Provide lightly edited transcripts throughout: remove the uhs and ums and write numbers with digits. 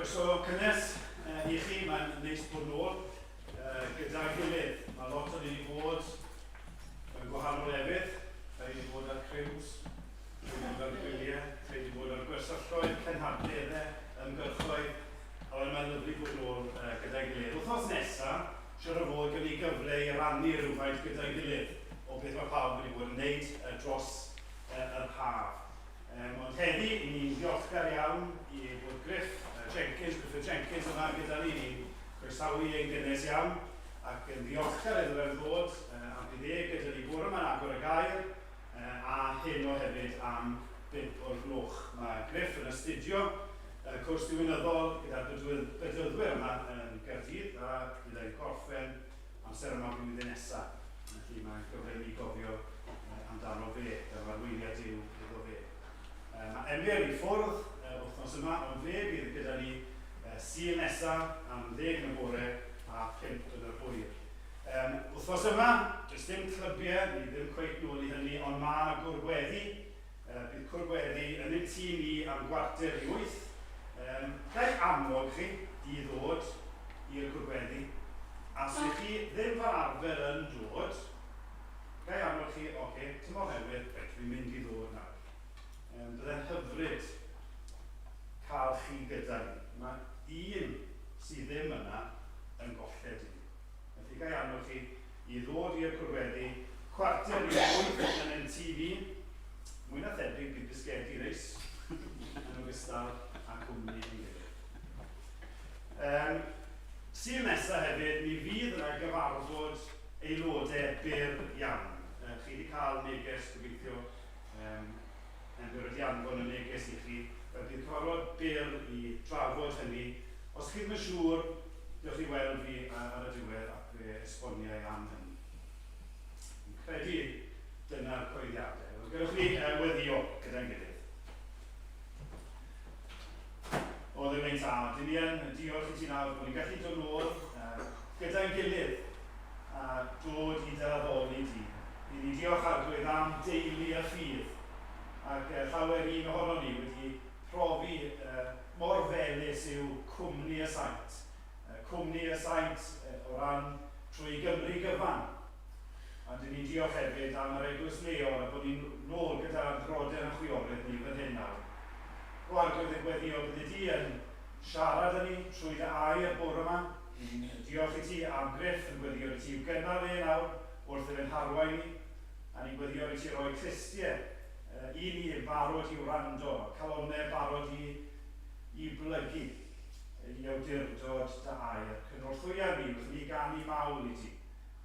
Croeso cynnes i chi, mae'n neis bod nôl gyda'n gilydd. Mae lot o ni wedi bod mewn gwahanol lefydd, rhai wedi bod ar criws, rhai wedi bod ar gwyliau, rhai wedi bod ar gwersylloedd, cenhadleddau, ymgyrchoedd, a wedyn mae'n lyfli bod nôl gyda'n gilydd. Wythnos nesa, siŵr o fod gawn ni gyfle i rannu rhywfaint gyda'n gilydd o beth mae pawb wedi bod yn wneud dros yr haf. Yym, ond heddi, i ni'n ddiolchgar iawn i bod Griff Jenkins, Griffith Jenkins yma gyda ni. Ni'n croesawu e'n gynnes iawn ac yn ddiolchgar iddo fe am ddod a bydd e gyda ni bore yma'n agor y gair a heno hefyd am bump o'r gloch. Mae Griff yn astudio cwrs diwinyddol gyda'r Bedyddwyr yma yn Gaerdydd a bydd e'n gorffen amser yma blwyddyn nesa. Felly mae'n gyfle i ni gofio amdano fe, fel arweiniad Duw iddo fe. Mae Emyr i ffwrdd wythnos yma, ond fe bydd gyda ni Sul nesa am ddeg yn y bore a phump yn yr hwyr. Um, wythnos yma, does dim clybiau, ni ddim cweit nôl i hynny, ond mae yna gwr gweddi. Bydd cwr gweddi yn ein tŷ ni am gwarter i wyth. Um, Ga i annog chi i ddod i'r cwr gweddi. A os ych chi ddim fel arfer yn dod, ga i annog chi, oce, okay, tymor newydd, reit, fi'n mynd i ddod nawr. Um, Byddai'n hyfryd cael chi gyda ni. Mae un sydd ddim yna yn golled i ni. Felly ga i annog chi i ddod i'r cwrweddi chwarter i wyth yn ein tŷ ni. Mwy na thebyg bydd bisgedi reis yn ogystal â cwmni ein gilydd. Um, Sul nesaf hefyd, mi fydd yna gyfarfod aelodau byr iawn. Chi wedi cael neges, gobeithio, um, Emyr wedi anfon y neges i chi. Wel, bydd cyfarfod byr i drafod hynny. Os chi ddim yn siŵr, dewch i weld fi ar y diwedd ac fe esboniai am hynny. Fi'n credu dyna'r coeddiadau. Wel, gadewch ni weddio gyda'n gilydd. O Dduw ein Tad, dyn ni yn diolch i ti nawr bod ni'n gallu dod nôl gyda'n gilydd a dod i dy addoli di. I ni diolch Arglwydd am deulu y ffydd, ac llawer un ohonon ni wedi profi mor felys yw cwmni y saint. Cwmni y saint o ran trwy Gymru gyfan. Ond dyn ni'n diolch hefyd am yr eglwys leol a bod ni'n nôl gyda'r brodyr a'n chwiorydd ni fan hyn nawr. O Arglwydd yn gweddio byddi di yn siarad â ni trwy dy air bore yma. Ni'n diolch i ti am Griff yn gweddio i ti i'w gynnal e nawr wrth iddo fe'n harwain ni. A ni'n gweddio i ti roi clustiau i ni yn barod i wrando, calonnau barod i i blygu i awdurdod dy air. Cynorthwya ni wrth i ni ganu mawl i ti,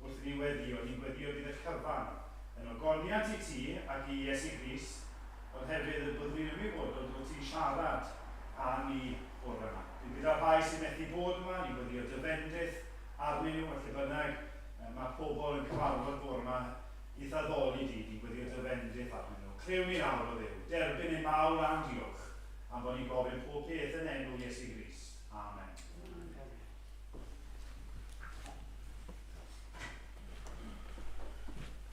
wrth i ni weddio, ni'n gweddio bydd y cyfan yn ogoniant i ti ac i Iesu Grist, ond hefyd y byddwn ni'n ymwybodol dy fod ti'n siarad â ni bore yma. Bydd gyda'r rhai sy'n methu bod yma, ni'n gweddio dy fendith arnyn nhw, a lle bynnag mae pobl yn cyfarfod bore yma, I'th addoli di, ni'n gweddio dy fendith arnyn nhw. Clyw ni nawr, O Dduw. Derbyn ein mawl a'n diolch, am bod ni'n gofyn pob peth yn enw Iesu Grist. Amen.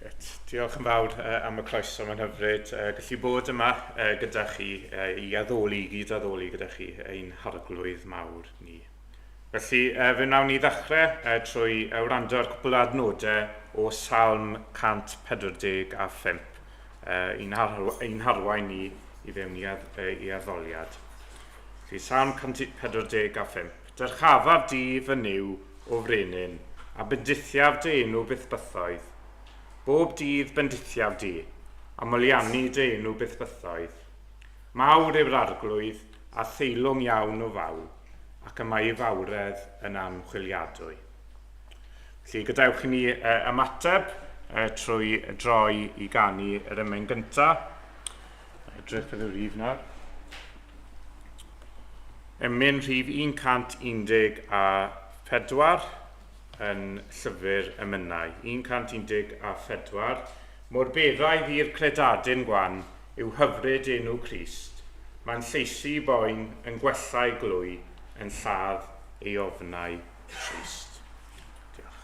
Reit, diolch yn fawr am y croeso, mae'n hyfryd gallu bod yma gyda chi i addoli, i gyd addoli gyda chi ein harglwydd mawr ni. Felly, fe wnawn ni ddechrau trwy wrando ar cwpl o adnodau o Salm 145 i'n harwain ni i fewn i, i addoliad. Felly, Salm 145. Dyrchafaf di fy Nuw, o frenin, a bendithiaf dy enw byth bythoedd. Bob dydd bendithiaf di, a moliannu dy enw byth bythoedd. Mawr yw'r Arglwydd, a theilwng iawn o fawl, ac y mae ei fawredd yn anchwiliadwy. Felly, gadewch i ni ymateb trwy droi i ganu yr emyn gyntaf. Edrych beth yw'r rhif nawr. Emyn rhif 114 yn llyfr emynau. 114. Mor beddau fu'r credadun gwan yw hyfryd enw Crist, mae'n llaesu i boen, yn gwella ei glwy, yn lladd ei ofnau trist. Diolch.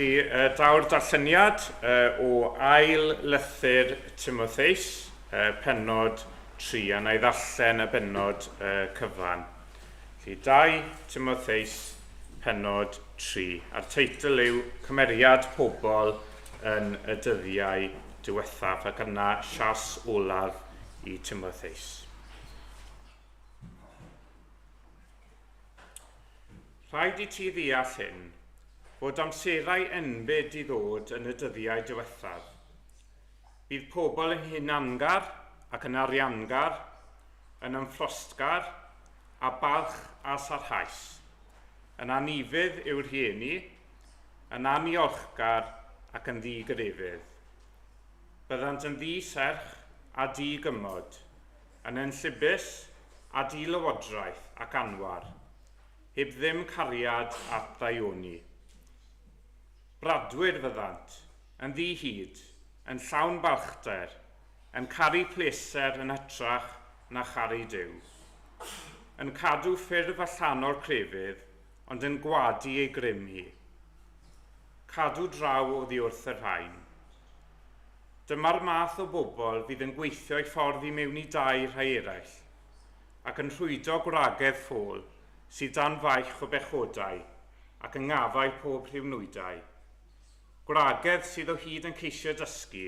Felly, daw'r darlleniad o ail lythyr Timotheus, pennod 3, a na i ddarllen y bennod cyfan. Felly, 2 Timotheus, pennod 3, a'r teitl yw Cymeriad Pobl yn y Dyddiau Diwethaf, ac yna siars olaf i Timotheus. Rhaid i ti ddeall hyn, fod amserau enbyd i ddod yn y dyddiau diwethaf. Bydd pobl yn hunangar ac yn ariangar, yn ymffrostgar, a balch a sarhaus. Yn anufudd yw'r rhieni, yn anniolchgar ac yn ddigrefydd. Byddant yn ddi-serch a di-gymod, yn enllibus a di-lywodraeth ac anwar, heb ddim cariad at ddaioni. Bradwyr fyddant, yn ddi-hid, yn llawn balchder, yn caru pleser yn hytrach na charu Duw. Yn cadw ffurf allanol crefydd, ond yn gwadu ei grym hi. Cadw draw oddi wrth y rhain. Dyma'r math o bobl fydd yn gweithio eu ffordd i mewn i dai rhai eraill, ac yn rhwydo gwragedd ffôl sydd dan faich o bechodau ac yn ngafael pob rhyw nwydau. Gwragedd sydd o hyd yn ceisio dysgu,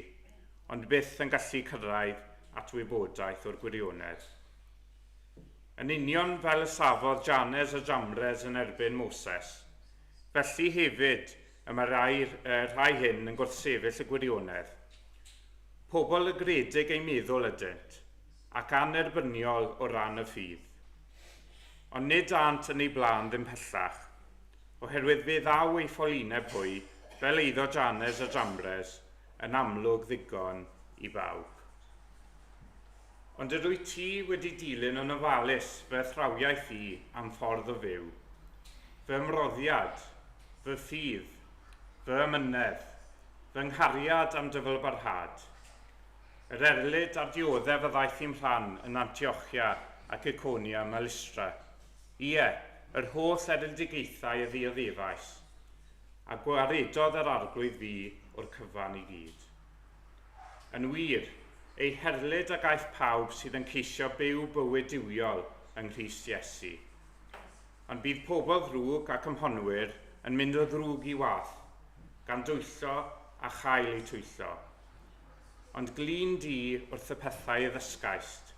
ond byth yn gallu cyrraedd at wybodaeth o'r gwirionedd. Yn union fel y safodd Jannes a Jambres yn erbyn Moses, felly hefyd y mae rhai, y rhai hyn yn gwrthsefyll y gwirionedd. Pobl lygredig eu meddwl ydynt, ac annerbyniol o ran y ffydd. Ond nid ânt yn eu blaen ddim pellach, oherwydd fe ddaw eu ffolineb hwy, fel eiddo Jannes a Jambres, yn amlwg ddigon i bawb. Ond yr wyt ti wedi dilyn yn ofalus fy athrawiaeth i a'm ffordd o fyw, fy ymroddiad, fy ffydd, fy amynedd, fy nghariad a'm dyfalbarhad. Yr erlid a'r dioddef a ddaeth i'm rhan yn Antiochia ac Iconium a Lystra, ie, yr holl erledigaethau a ddioddefais, a gwaredodd yr Arglwydd fi o'r cyfan i gyd. Yn wir, ei herlid a gaiff pawb sydd yn ceisio byw bywyd duwiol yng Nghrist Iesu. Ond bydd pobl ddrwg ac ymhonwyr yn mynd o ddrwg i wath, gan dwyllo a chael eu twyllo. Ond glin di wrth y pethau y ddysgaist,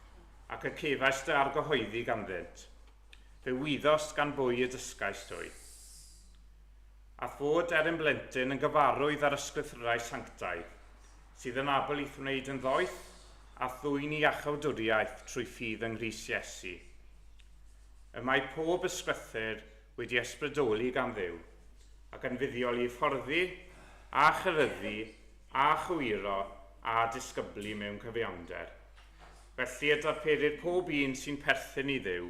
ac y cefaist dy argyhoeddi ganddynt. Fe wyddost gan bwy y dysgaist hwy. A fod er yn blentyn yn gyfarwydd â'r ysgrythurau sanctaidd, sydd yn abl i'th wneud yn ddoeth a'th ddwyn i iachawdwriaeth trwy ffydd yng Nghrist Iesu. Y mae pob ysgrythur wedi ysbrydoli gan Dduw, ac yn fuddiol i hyfforddi, a cheryddu, a chywiro, a disgyblu mewn cyfiawnder. Felly y darperir pob un sy'n perthyn i Dduw,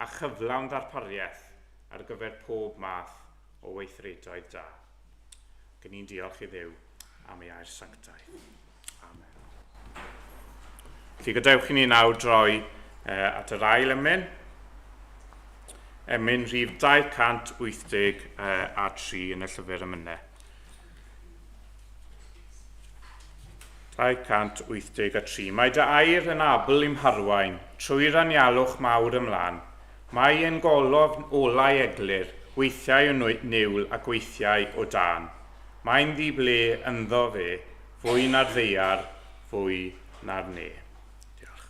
a chyflawn ddarpariaeth ar gyfer pob math o weithredoedd da. Gen i'n diolch i Dduw am ei air sanctaidd. Amen. Felly gadewch i ni nawr droi at yr ail emyn. Emyn rhif 283 yn y llyfr emynau. 283. Mae dy air yn abl i'm harwain trwy'r anialwch mawr ymlaen. Mae e'n golofn olau eglur, weithiau o niwl ac weithiau o dân. Mae'n ddi-ble ynddo fe, fwy na'r ddaear, fwy na'r ne. Diolch.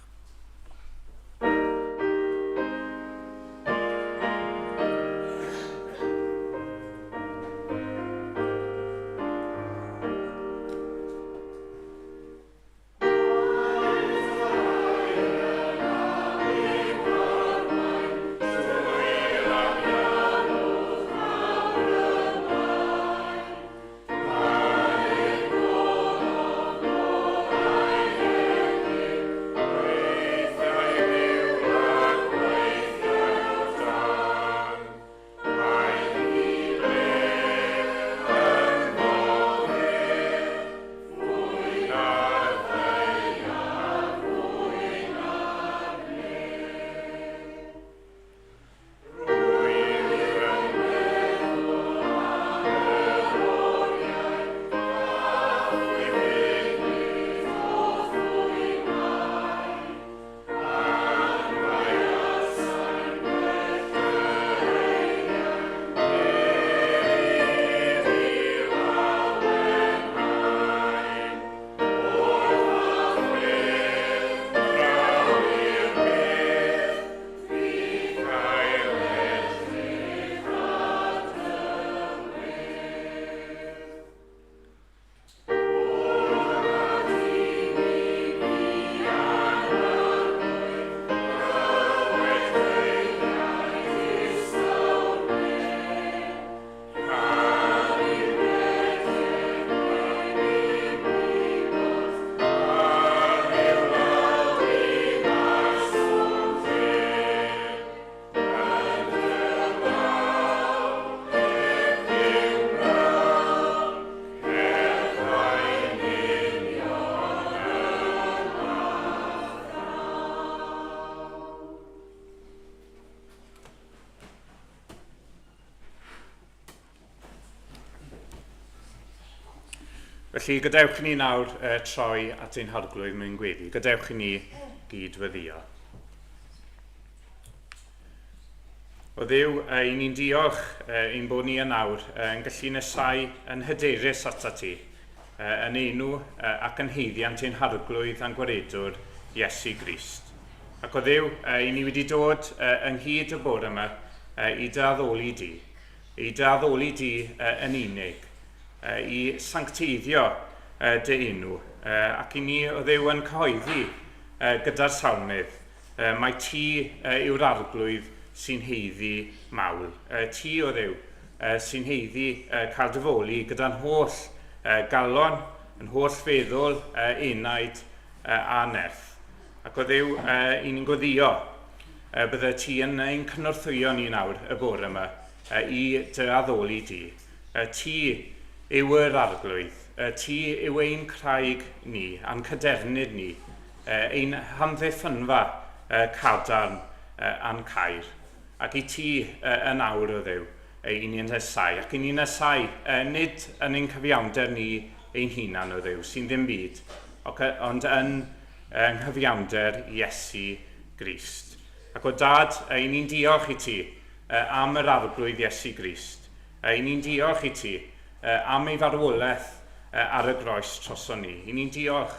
Felly, gadewch i ni nawr troi at ein Harglwydd mewn gweddi. Gadewch i ni gyd weddio. O Dduw, i ni'n diolch ein bod ni yn awr yn gallu nesau yn hyderus atat ti, yn enw ac yn haeddiant ein Harglwydd a'n Gwaredwr, Iesu Grist. Ac o Dduw, i ni wedi dod ynghyd y bore yma i dy addoli di, i dy addoli di yn unig, i sancteiddio dy enw, ac i ni, o Dduw, yn cyhoeddi gyda'r salmydd, mai ti yw'r Arglwydd sy'n haeddu mawl. Ti, o Dduw, sy'n haeddu cael dy foli gyda'n holl galon, yn holl feddwl, enaid a nerth. Ac o Dduw, i ni'n gweddio, bydde ti yn ein cynorthwyo ni nawr y bore yma i dy addoli di. Ti yw yr Arglwydd, ti yw ein craig ni, a'n cadernid ni, ein hamddiffynfa cadarn a'n caer. Ac i ti yn awr, o Dduw, i ni'n nesau, ac i ni'n nesau, nid yn ein cyfiawnder ni ein hunan, o Dduw, sy'n ddim byd, ond yn nghyfiawnder Iesu Grist. Ac o Dad, i ni'n diolch i ti am yr Arglwydd Iesu Grist. Y'n ni'n diolch i ti am ei farwolaeth ar y groes troson ni. Y'n ni'n diolch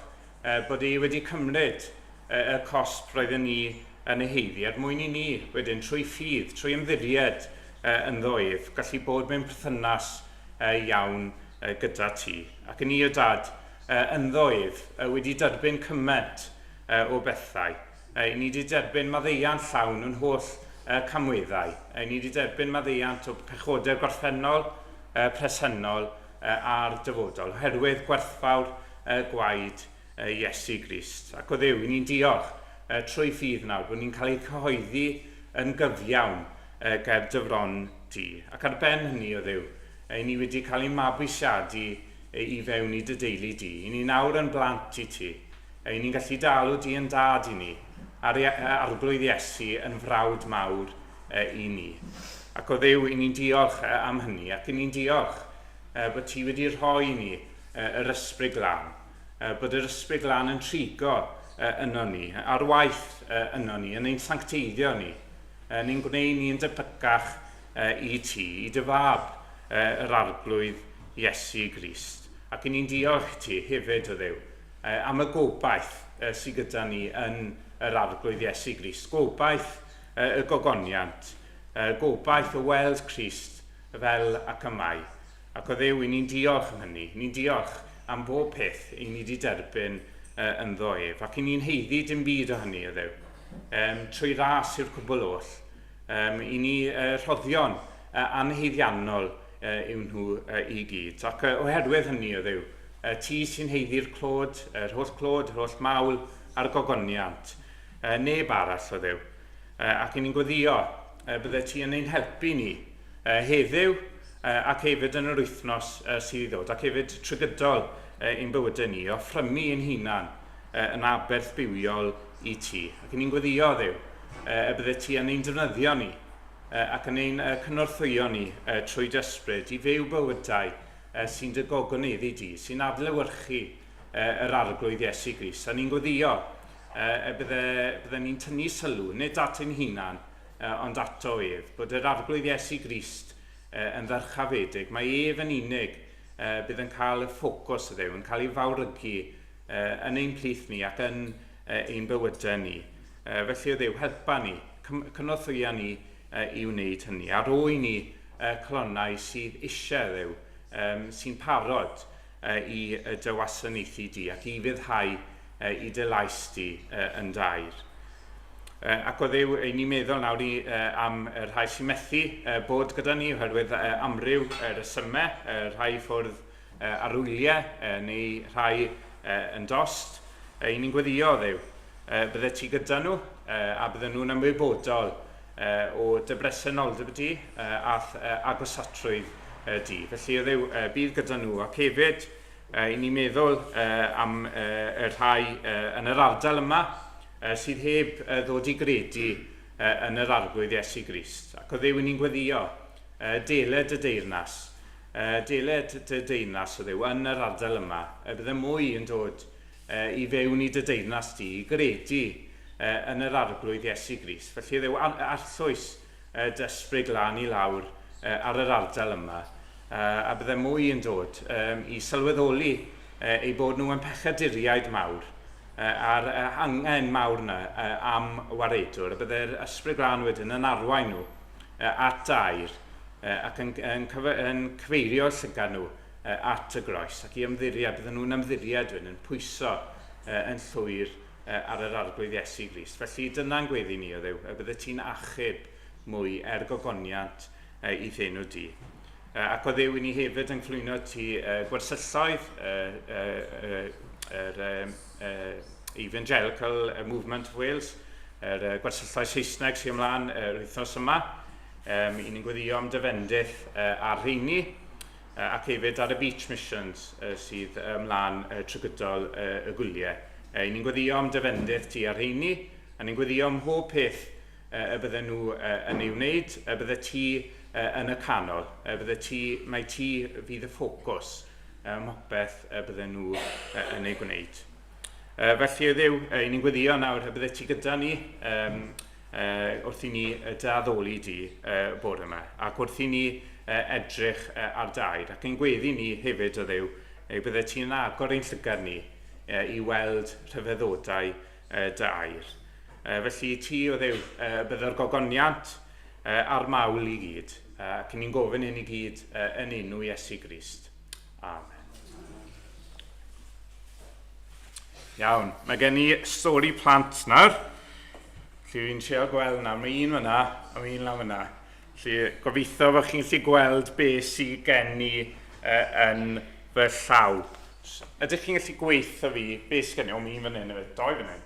bod e wedi cymryd y cosb roedden ni yn ei haeddu, er mwyn i ni wedyn, trwy ffydd, trwy ymddiried ynddo ef, gallu bod mewn perthynas iawn gyda ti. Ac yn ni, o Dad, ynddo ef, wedi derbyn cymaint o bethau. Y'n ni wedi derbyn maddeuant llawn o'n holl camweddau. Y'n ni wedi derbyn maddeuant o pechodau'r gorffennol, presennol a'r dyfodol, oherwydd gwerthfawr gwaed Iesu Grist. Ac o Dduw, y'n ni'n diolch trwy ffydd nawr bod ni'n cael ei cyhoeddi yn gyfiawn ger dy fron di. Ac ar ben hynny, o Dduw, y'n ni wedi cael ein mabwysiadu i fewn i dy deulu di. Y'n ni nawr yn blant i ti. Y'n ni'n gallu dy alw di yn dad i ni, a'r Arglwydd Iesu yn frawd mawr i ni. Ac o Dduw, y'n ni'n diolch am hynny, ac y'n ni'n diolch bod ti wedi rhoi i ni yr Ysbryd Glân, bod yr Ysbryd Glân yn trigo yno ni, ar waith yno ni, yn ein sancteiddio ni, yn ein gwneud ni yn debycach i ti, i dy fab, yr Arglwydd Iesu Grist. Ac y'n ni'n diolch i ti hefyd, o Dduw, am y gobaith sydd gyda ni yn yr Arglwydd Iesu Grist. Gobaith y gogoniant, gobaith o weld Crist fel ac y mae. Ac o Dduw, i ni'n diolch am hynny. Ni'n diolch am bob peth i ni wedi derbyn ynddo ef. Ac i ni'n haeddu dim byd o hynny, o Dduw. Trwy ras yw'r cwbl oll. I ni rhoddion anhaeddiannol yw nhw i gyd. Ac oherwydd hynny, o Dduw, Ti sy'n haeddu'r clod, yr holl clod, yr holl mawl a'r gogoniant. Neb arall, o Dduw. Ac i ni'n gweddio, bydde ti yn ein helpu ni heddiw ac hefyd yn yr wythnos sydd i ddod, ac hefyd trwy gydol ein bywydau ni, o offrymu ein hunan yn aberth bywiol i ti. Ac i ni'n gweddio, Dduw, y bydde ti yn ein defnyddio ni ac yn ein cynorthwyo ni trwy dy ysbryd i fyw bywydau sy'n dy gogoneddu di, sy'n adlewyrchu yr Arglwydd Iesu Grist. A ni'n gweddio y bydde, bydde ni'n tynnu sylw, nid at ein hunan, ond ato ef, bod yr Arglwydd Iesu Grist yn ddyrchafedig. Mae ef yn unig bydd yn cael y ffocws y Dduw, yn cael ei fawrygu yn ein plith ni ac yn ein bywydau ni. Felly o Dduw, helpa ni, cynorthwya ni i wneud hynny, a roi ni calonnau sydd eisiau Dduw, sy'n parod i dy wasanaethu di ac i fuddhau i dy lais di yn dair. Ac o Dduw, i ni'n meddwl nawr i, am y rhai sy'n methu bod gyda ni oherwydd amryw resymau, rhai ffwrdd ar wyliau neu rhai yn dost. I ni'n gweddio, Dduw, bydde ti gyda nhw a bydden nhw'n ymwybodol o dy bresenoldeb di a'th agosatrwydd di. Felly, o Dduw, bydd gyda nhw. Ac hefyd, i ni'n meddwl am y rhai yn yr ardal yma sydd heb ddod i gredu yn yr Arglwydd Iesu Grist. Ac o Dduw, i ni'n gweddio, deled y deyrnas. Deled dy deyrnas, o Dduw, yn yr ardal yma. Y bydde mwy yn dod i fewn i dy deyrnas di, i gredu yn yr Arglwydd Iesu Grist. Felly, Dduw, arllwys dy ysbryd glân i lawr ar yr ardal yma, a bydde mwy yn dod i sylweddoli eu bod nhw yn pechaduriaid mawr, a'r angen mawr yna am waredwr, a bydde'r Ysbryd Glân wedyn yn arwain nhw at dair ac yn, yn, yn cyfeirio llygad nhw at y groes ac i ymddiried, bydden nhw'n ymddiried wedyn, yn pwyso yn llwyr ar yr Arglwydd Iesu Grist. Felly dyna'n gweddi ni, o Dduw, y bydde ti'n achub mwy er gogoniant i ddenw di. Ac o Dduw, i ni hefyd yn cyflwyno ti gwersylloedd yr Evangelical Movement of Wales, yr gwersylloedd Saesneg sy'n ymlaen yr wythnos yma. I ni'n gweddio am dy fendith ar rheini, ac hefyd ar y Beach Missions sydd ymlaen trwy gydol y gwyliau. I ni'n gweddio am dy fendith ti ar rheini, a ni'n gweddio am mhob peth y bydden nhw yn ei wneud, y bydde ti yn y canol, y bydde ti, mai ti fydd y ffocws ym mhopeth y bydden nhw yn ei gwneud. Felly, o Dduw, i ni'n gweddio nawr y bydde ti gyda ni um, wrth i ni dy addoli di bore yma, ac wrth i ni edrych ar dair, ac yn gweddi ni hefyd, o Dduw, y bydde ti'n agor ein llygad ni i weld rhyfeddodau dy air. Felly ti, o Dduw, y bydde'r gogoniant a'r mawl i gyd, ac ni'n gofyn hyn i gyd yn enw Iesu Grist. Amen. Iawn, mae gen i stori plant nawr. Felly fi'n trio gweld nawr, mae un fyna a mae un lan fyna. Felly gobeithio bod chi'n gallu gweld beth sydd gen i yn fy llaw. Ydych chi'n gallu gweithio fi beth sydd gen i? O, mae un fan hyn hefyd, doi fan hyn.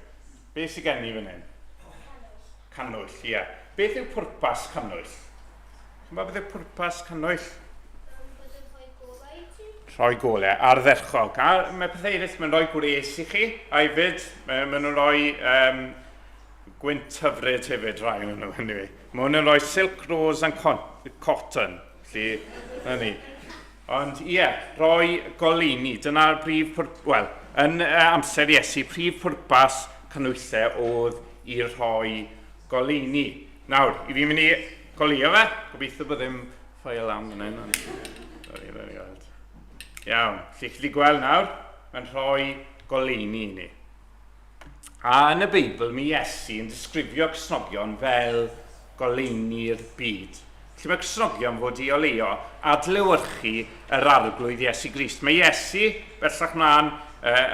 Beth sydd gen i fan hyn? Cannwyll. Cannwyll, ie. Yeah. Beth yw pwrpas cannwyll? Chi'n gwybod beth yw pwrpas cannwyll? Rhoi golau, ardderchog. A mae pethau eraill, mae'n rhoi gwres i chi, a hefyd, mae, maen nhw'n rhoi um, gwynt hyfryd hefyd, rhai o'n nhw, anyway. Mae hwn yn rhoi silk, rose and cotton. Felly, na ni. Ond ie, yeah, rhoi goleuni, dyna'r brif pwrpas, wel, yn amser Iesu, prif pwrpas canhwyllau oedd i rhoi goleuni. Nawr, i fi'n mynd i goleuo fe, gobeithio bod ddim fire alarm fan hyn. Ond... Sorry, fe ni weld. Iawn, lle chi gweld nawr, mae'n rhoi goleuni i ni. A yn y Beibl, mae Iesu yn disgrifio Cristnogion fel goleuni'r byd. Felly mae Cristnogion fod i oleuo adlewyrchu yr Arglwydd Iesu Grist. Mae Iesu, bellach mlaen,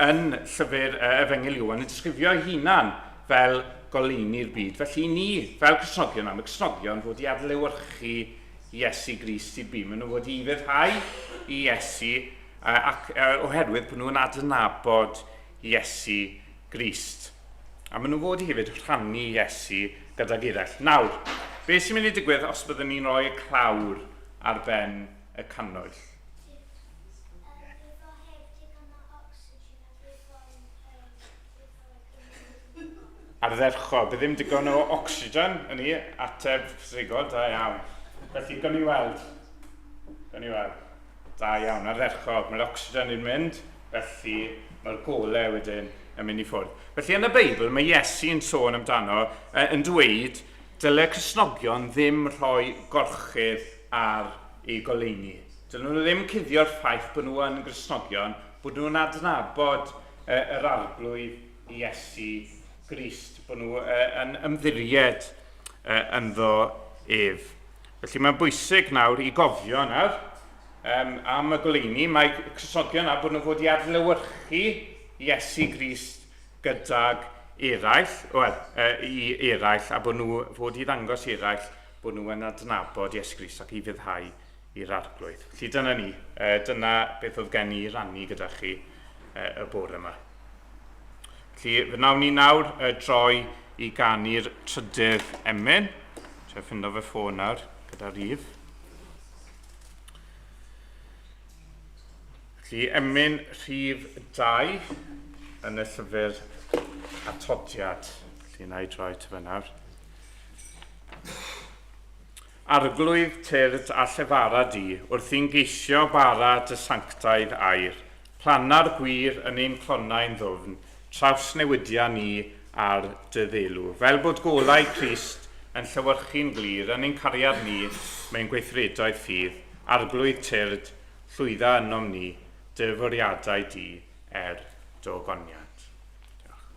yn llyfr Efengyl Ioan, yn disgrifio ei hunan fel goleuni'r byd. Felly ni, fel Cristnogion, am y Cristnogion fod i adlewyrchu Iesu Grist i'r byd. Maen nhw fod i ufuddhau i Iesu ac oherwydd bod nhw'n adnabod Iesu Grist. A maen nhw fod i hefyd rhannu Iesu gydag eraill. Nawr, beth sy'n mynd i digwydd os byddwn ni'n rhoi y clawr ar ben y cannwyll? Ardderchog, bydd ddim digon o ocsigen yn ni, ateb ffisegol, da iawn. Felly, gawn ni weld. Gawn ni weld. Da iawn, ardderchog, mae'r ocsigen yn mynd. Felly, mae'r golau wedyn yn mynd i ffwrdd. Felly, yn y Beibl, mae Iesu yn sôn amdano, yn dweud, dyle Cristnogion ddim rhoi gorchudd ar eu goleuni. Dylen nhw ddim cuddio'r ffaith bod nhw yn Gristnogion, bod nhw'n adnabod yr Arglwydd Iesu Grist, bod nhw yn ymddiried ynddo ef. Felly mae'n bwysig nawr i gofio nawr, Um, am y goleuni, mae Cristnogion a bod nhw fod i adlewyrchu Iesu Grist gydag eraill, wel, i eraill, a bod nhw fod i ddangos eraill bod nhw yn adnabod Iesu Grist ac i fyddhau i'r Arglwydd. Felly dyna ni, dyna beth oedd gen i rannu gyda chi y bore yma. Felly, fe wnawn ni nawr droi i ganu'r trydydd emyn. Trio ffindo fy ffôn nawr gyda rif. Felly, emyn rhif 2 yn y llyfr atodiad. Felly, na i droi ty fe nawr. Arglwydd tyrd a llefara di, wrth i'n geisio bara dy sanctaidd air. Planna'r gwir yn ein clonnau'n ddwfn, trawsnewidia ni ar dy ddelw. Fel bod golau Crist yn llewyrchu'n glir yn ein cariad ni mewn gweithredoedd ffydd, Arglwydd tyrd, llwydda ynom ni dy fwriadau di er dy ogoniant. Diolch.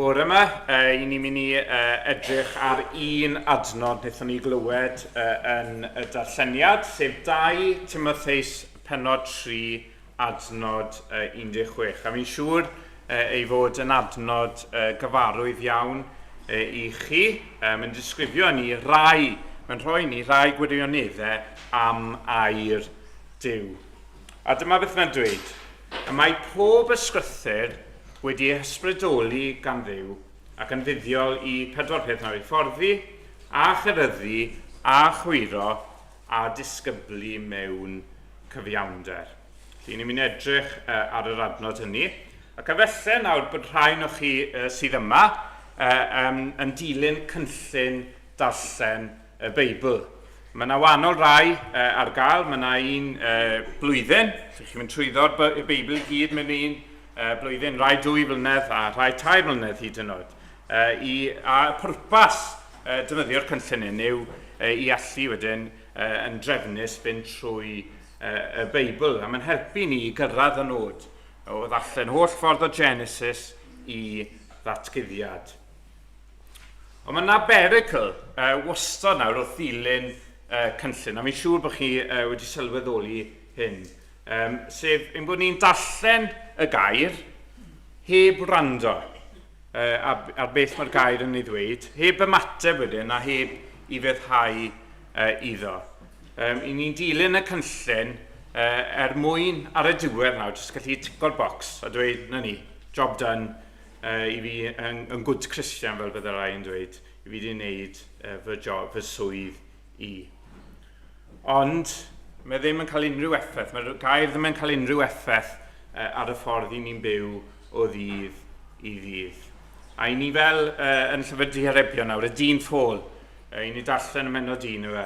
Bore yma, i ni'n mynd i edrych ar un adnod wnaethon ni glywed yn y darlleniad, sef 2 Timotheus penod 3 adnod 16. A fi'n siŵr ei fod yn adnod gyfarwydd iawn i chi. Mae'n disgrifio ni rai, mae'n rhoi ni rai gwirioneddau am air Duw. A dyma beth mae'n dweud. Y mae pob ysgrythyr wedi ei hysbrydoli gan Dduw ac yn fuddiol i pedwar peth nawr i fforddi, a cheryddu, a chwyro, a disgyblu mewn cyfiawnder. Felly, ni'n mynd edrych ar yr adnod hynny. Ac efallai nawr bod rhai o chi sydd yma yn dilyn cynllun darllen y Beibl. Mae yna wahanol rai ar gael, mae yna un blwyddyn, lle chi'n mynd trwyddo'r Beibl i gyd mewn un blwyddyn, rhai 2 flynedd a rhai 3 mlynedd hyd yn oed. I, a pwrpas defnyddio'r cynllun hyn yw i allu wedyn yn drefnus fynd trwy y Beibl, a mae'n helpu ni i gyrraedd y nod o ddarllen holl ffordd o Genesis i ddatguddiad. Ond mae yna berygl wastad nawr wrth ddilyn cynllun, a fi'n siŵr bod chi wedi sylweddoli hyn, sef ein bod ni'n darllen y gair heb wrando ar, ar beth mae'r gair yn ei ddweud, heb ymateb wedyn a heb i feddhau iddo. I ni'n dilyn y cynllun er mwyn ar y diwedd nawr, jyst gallu tico'r bocs a dweud, na ni, job done, i fi yn, yn good Christian fel bydde rai yn dweud, i fi wedi wneud fy, job, fy swydd i. Ond mae ddim yn cael unrhyw effaith, mae'r gair ddim yn cael unrhyw effaith ar y ffordd i ni'n byw o ddydd i ddydd. A i ni fel yn llyfr diharebion nawr, y dyn ffôl, i ni darllen y menod un yw e,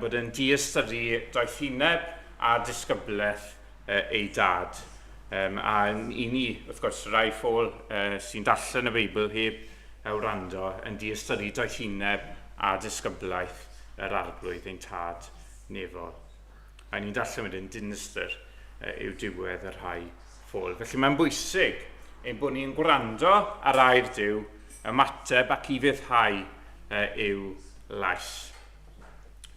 bod e'n diystyru doethineb a disgyblaeth ei dad. A i ni, wrth gwrs, rai ffôl sy'n darllen y Beibl heb wrando yn diystyru doethineb a disgyblaeth yr Arglwydd ein tad nefol. A ni'n darllen wedyn dinistr yw diwedd y rhai ffôl. Felly mae'n bwysig ein bod ni'n gwrando ar air Duw, ymateb ac i fyddhau yw lais.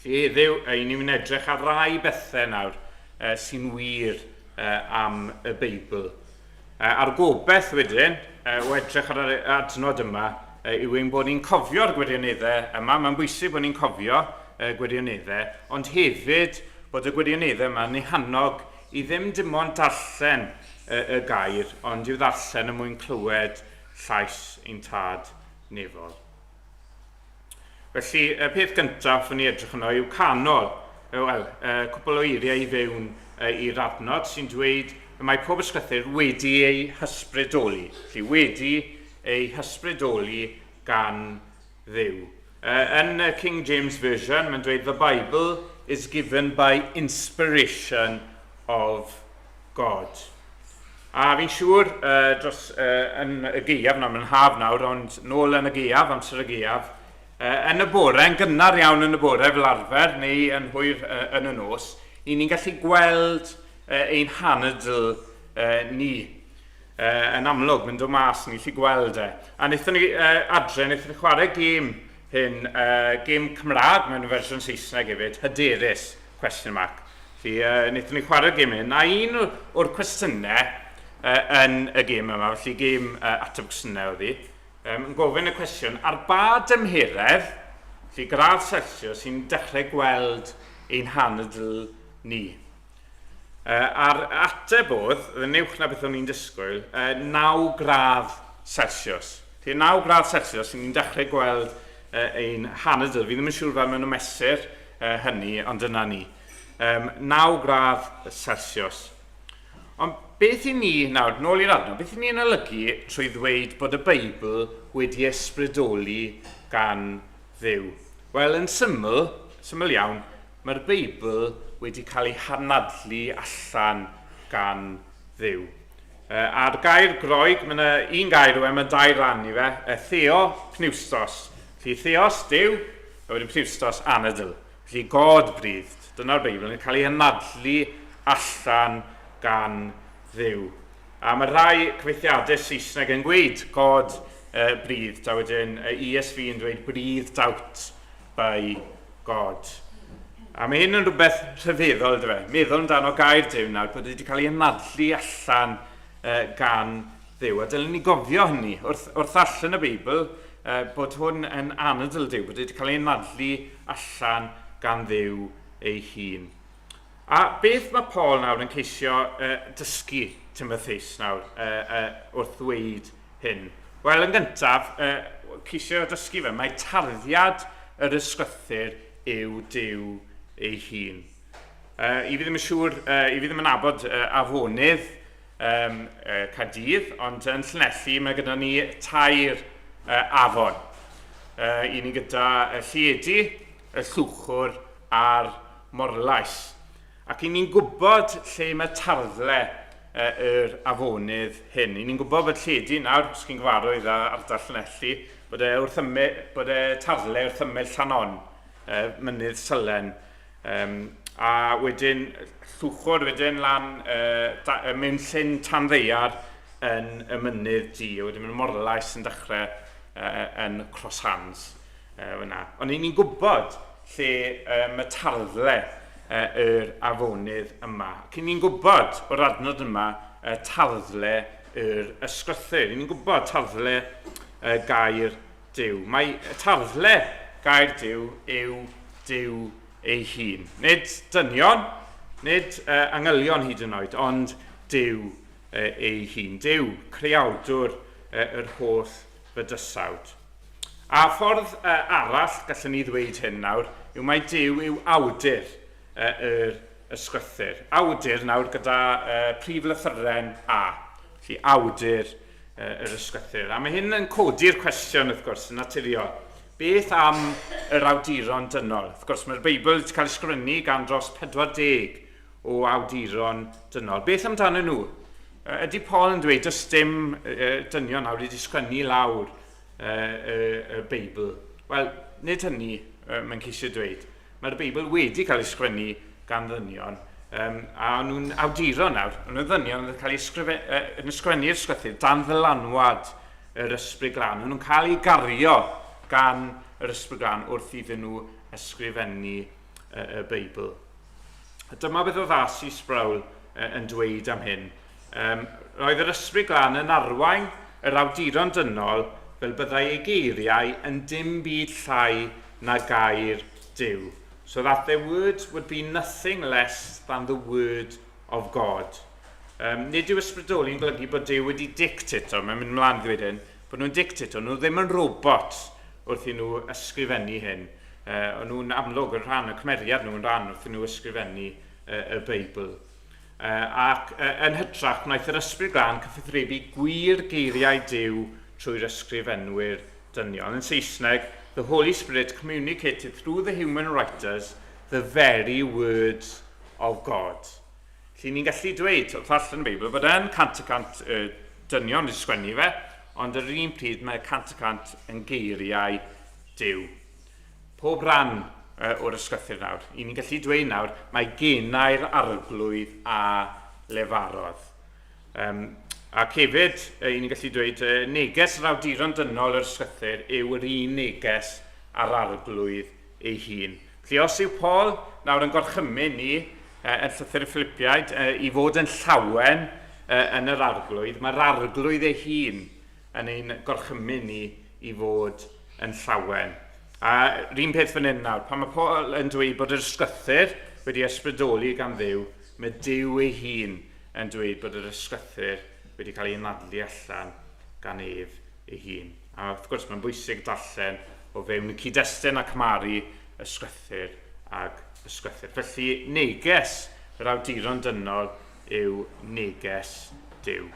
Felly heddiw, i ni'n mynd edrych ar rai bethau nawr sy'n wir am y Beibl. A'r gobeith wedyn, o edrych ar yr adnod yma, yw ein bod ni'n cofio'r gwirioneddau yma. Mae'n bwysig bod ni'n cofio y gwirioneddau, ond hefyd bod y gwirioneddau yma yn ei hannog i ddim dim ond darllen y, y gair, ond i'w ddarllen y mwyn clywed llais ein tad nefol. Felly, y peth gyntaf hoffwn i edrych yno yw canol. Wel, cwpl o eiriau i fewn i'r adnod sy'n dweud y mae pob ysgrythur wedi ei hysbrydoli. Felly, wedi ei hysbrydoli gan Dduw. Yn y King James Version, mae'n dweud, The Bible is given by inspiration of God. A fi'n siŵr uh, dros uh, yn y gaeaf, nawr mae'n haf nawr, ond nôl yn y gaeaf, amser y gaeaf, uh, yn y bore, yn gynnar iawn yn y bore fel arfer, neu yn hwyr uh, yn y nos, i ni'n gallu gweld uh, ein hanadl uh, ni. Uh, yn amlwg, mae'n dod mas, ni'n gallu gweld e. A wnaethon ni uh, adre, wnaethon ni chwarae gêm hyn, uh, gêm Cymraeg mewn fersiwn Saesneg hefyd, hyderus, question mark. Felly, wnaethon ni chwarae'r gêm hyn, a un o'r cwestiynau yn y gêm yma, felly gêm ateb cwestiynau oedd hi, yn gofyn y cwestiwn, ar ba dymheredd, felly gradd Celsius, sy'n dechrau gweld ein hanadl ni? A'r ateb oedd, oedd yn uwch na beth o'n i'n disgwyl, 9 gradd Celsius. Felly 9 gradd Celsius, ni'n dechrau gweld ein hanadl. Fi ddim yn siŵr fel maen nhw'n mesur hynny, ond dyna ni. 9 gradd Celsius. Ond beth i ni, nawr, nôl i'r adnod, beth i ni'n olygu trwy ddweud bod y Beibl wedi ysbrydoli gan Dduw? Wel, yn syml, syml iawn, mae'r Beibl wedi cael ei hanadlu allan gan Dduw. A'r gair Groeg, mae yna un gair yw e, mae dau ran i fe, theo, pneustos. Felly theos, Duw, a wedyn pneustos, anadl. Felly God breathed, dyna'r Beibl, yn cael ei anadlu allan gan Dduw. A mae rhai cyfeithiadau Saesneg yn gweud God breathed, a wedyn ESV yn dweud breathed out by God. A mae hyn yn rhywbeth rhyfeddol, ydw e? Meddwl amdano gair Duw nawr, bod wedi cael ei anadlu allan gan Dduw. A dylen ni gofio hynny wrth, wrth allan y Beibl, bod hwn yn anadl Duw, bod wedi cael ei anadlu allan gan Dduw ei hun. A beth mae Paul nawr yn ceisio dysgu Timotheus nawr wrth ddweud hyn? Wel, yn gyntaf, ceisio dysgu fe, mae tarddiad yr ysgrythur yw Duw ei hun. I fi ddim yn siŵr, i fi ddim yn nabod afonydd Caerdydd, ond yn Llanelli mae gyda ni tair afon. Un ni gyda y Lliedi, y Llwchwr a'r Morlais. Ac i ni'n gwybod lle mae tarddle yr afonydd hyn. I ni'n gwybod bod Lledi nawr, os chi'n gyfarwydd â ardal Llanelli, bod e wrth ymyl, bod e tarddle wrth ymyl Llanon, mynydd Sylen. A wedyn llwchwr wedyn lan da, mewn llyn tanddaear yn y mynydd du. A wedyn mae'r Morlais yn dechrau yn Cross Hands fyna. Ond ni'n gwybod lle mae tarddle yr afonydd yma. Ac ni'n gwybod o'r adnod yma tarddle yr ysgrythur. Ni'n gwybod tarddle gair Duw. Mae tarddle gair Duw yw Duw ei hun. Nid dynion, nid angylion hyd yn oed, ond Duw ei hun. Duw, creawdwr yr holl fydysawd. A ffordd arall gallwn ni ddweud hyn nawr yw mai Duw yw awdur yr ysgrythur. Awdur nawr gyda prif lythyren A. Felly awdur yr ysgrythur. A mae hyn yn codi'r cwestiwn, wrth gwrs, yn naturiol. Beth am yr awduron dynol? Wrth gwrs, mae'r Beibl wedi cael ei sgrifennu gan dros 40 o awduron dynol. Beth amdanyn nhw? Ydy Paul yn dweud does dim dynion nawr wedi sgwennu lawr y Beibl? Wel, nid hynny mae'n ceisio dweud. Mae'r Beibl wedi cael ei sgwennu gan ddynion, a o'n nhw'n awduron nawr. O'n nhw'n ddynion oedd yn cael ei yn ysgrifennu'r ysgrythur dan ddylanwad yr Ysbryd Glân. O'n nhw'n cael eu gario gan yr Ysbryd Glân wrth iddyn nhw ysgrifennu y Beibl. A dyma beth oedd R.C. Sproul yn dweud am hyn. Roedd yr Ysbryd Glân yn arwain yr awduron dynol fel byddai eu geiriau yn dim byd llai na gair Duw. So that their words would be nothing less than the word of God. Nid yw ysbrydoli yn golygu bod Duw wedi dictato, mae'n mynd mlaen i ddweud hyn, bod nhw'n dictato, nhw ddim yn robot wrth i nhw ysgrifennu hyn. O'n nhw'n amlwg yn rhan, y cymeriad nhw'n rhan wrth i nhw ysgrifennu y Beibl. Ac yn hytrach, gwnaeth yr Ysbryd Glân cyfathrebu gwir geiriau Duw trwy'r ysgrifenwyr dynion. Yn Saesneg, the Holy Spirit communicated through the human writers the very words of God. Felly ni'n gallu dweud, wrth allan y Beibl, bod e'n 100% dynion wedi sgwennu fe, ond ar yr un pryd mae 100% yn geiriau Duw. Pob rhan o'r ysgrythur nawr. I ni'n gallu dweud nawr, mae genau'r arglwydd a lefarodd. Ac hefyd, i ni'n gallu dweud, neges yr awduron dynol yr ysgrythur yw yr un neges a'r arglwydd ei hun. Felly os yw Paul nawr yn gorchymyn ni yn llythyr y Philipiaid i fod yn llawen yn yr arglwydd, mae'r arglwydd ei hun yn ein gorchymyn ni i fod yn llawen. A yr un peth fan hyn nawr, pan mae Paul yn dweud bod yr ysgrythur wedi ysbrydoli gan Dduw, mae Duw ei hun yn dweud bod yr ysgrythur wedi cael ei anadlu allan gan ef ei hun. A wrth gwrs mae'n bwysig darllen o fewn y cyd-destun a cymharu ysgrythur ag ysgrythur. Felly neges yr awduron dynol yw neges Duw.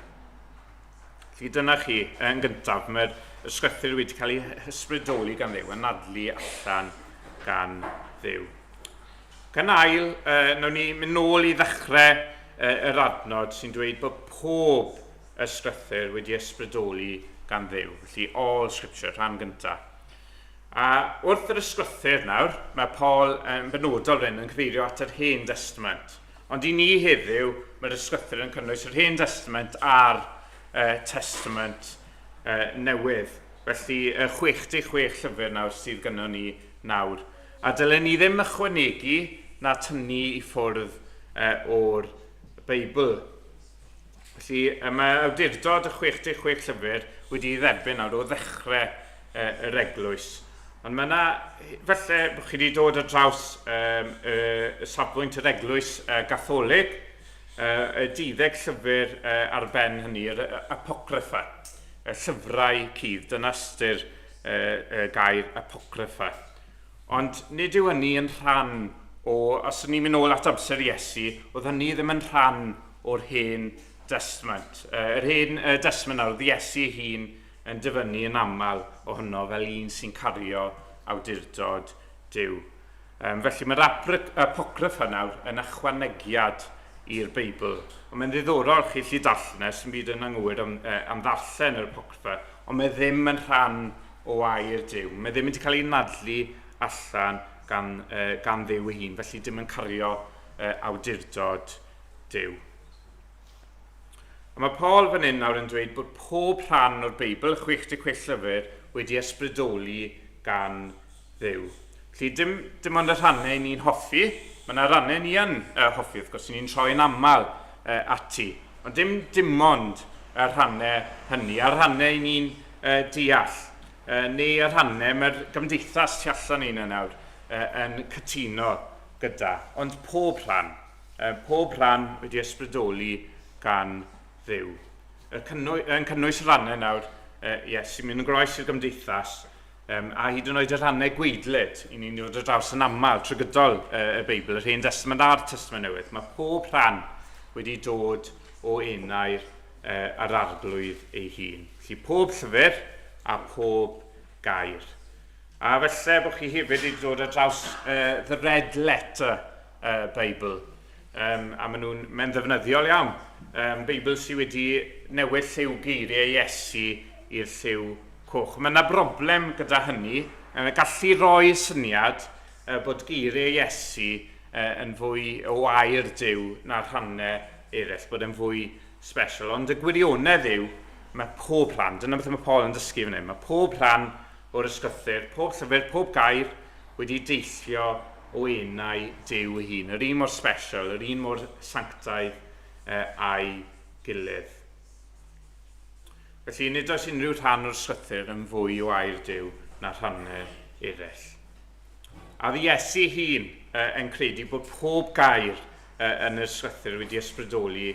Felly dyna chi, yn gyntaf, mae'r ysgrythur wedi cael ei hysbrydoli gan Dduw, anadlu allan gan Dduw. Gan ail, nawn ni mynd nôl i ddechrau yr adnod sy'n dweud bod pob ysgrythur wedi ysbrydoli gan Dduw. Felly, all scripture, rhan gyntaf. A wrth yr ysgrythur nawr, mae Paul yn benodol fan yn cyfeirio at yr Hen Destament. Ond i ni heddiw, mae'r ysgrythur yn cynnwys yr Hen Destament a'r Testament Newydd. Felly, y 66 llyfr nawr sydd gynnon ni nawr. A dylen ni ddim ychwanegu na tynnu i ffwrdd o'r Beibl. Felly, mae awdurdod y 66 llyfr wedi ei dderbyn nawr o ddechrau yr eglwys. Ond mae yna, falle bod chi wedi dod ar draws y safbwynt yr eglwys gatholig, y deuddeg llyfr ar ben hynny, yr apocryffa, y llyfrau cudd, dyna ystyr y gair apocryffa. Ond nid yw hynny yn rhan o, os ni'n mynd nôl at amser Iesu, oedd hynny ddim yn rhan o'r hen Destament. Yr hen Destament nawr, oedd Iesu ei hun yn dyfynnu yn aml ohono fel un sy'n cario awdurdod Duw. Felly mae'r Apocrypha nawr yn ychwanegiad i'r Beibl. Ond mae'n ddiddorol, chi allu darllen e, sy'n byd yn anghywir am, am ddarllen yr Apocrypha, ond mae ddim yn rhan o air Duw. Mae ddim wedi cael ei nadlu allan gan, gan Dduw ei hun, felly dim yn cario awdurdod Duw. A mae Paul fan hyn nawr yn dweud bod pob rhan o'r Beibl, 66 llyfr, wedi ysbrydoli gan Dduw. Felly dim, dim ond y rhannau ni'n hoffi, mae yna rannau ni yn hoffi, wrth gwrs, ni'n troi yn aml ati. Ond dim, dim ond y rhannau hynny, a'r rhannau ni'n deall, neu y rhannau mae'r gymdeithas tu allan i yna nawr yn cytuno gyda. Ond pob rhan, pob rhan wedi ysbrydoli gan Dduw. Y cynnwy, yn cynnwys y rhannau nawr, yes, sy'n mynd yn groes i'r gymdeithas, a hyd yn oed y rhannau gweidlyd, i ni'n dod ar draws yn aml trwy gydol y Beibl, yr Hen Testament a'r Testament Newydd. Mae pob rhan wedi dod o enau'r yr Arglwydd ei hun. Felly pob llyfr a pob gair. A felly bod chi hefyd wedi dod ar draws The Red Letter Bible. A maen nhw'n mae'n ddefnyddiol iawn. Beibl sydd wedi newid lliw geiriau Iesu i'r lliw coch. Mae yna broblem gyda hynny. Gallu roi syniad bod geiriau Iesu yn fwy o air Duw na'r rhannau eraill, bod e'n fwy special. Ond y gwirionedd yw, mae pob rhan, dyna beth mae Paul yn dysgu fan hyn, mae pob rhan o'r ysgrythur, pob llyfr, pob gair wedi deillio o enau Duw ei hun. Yr un mor special, yr un mor sanctaidd a'i gilydd. Felly, nid oes unrhyw rhan o'r ysgrythur yn fwy o air Duw na rhannau eraill. A oedd Iesu ei hun yn credu bod pob gair yn yr ysgrythur wedi ysbrydoli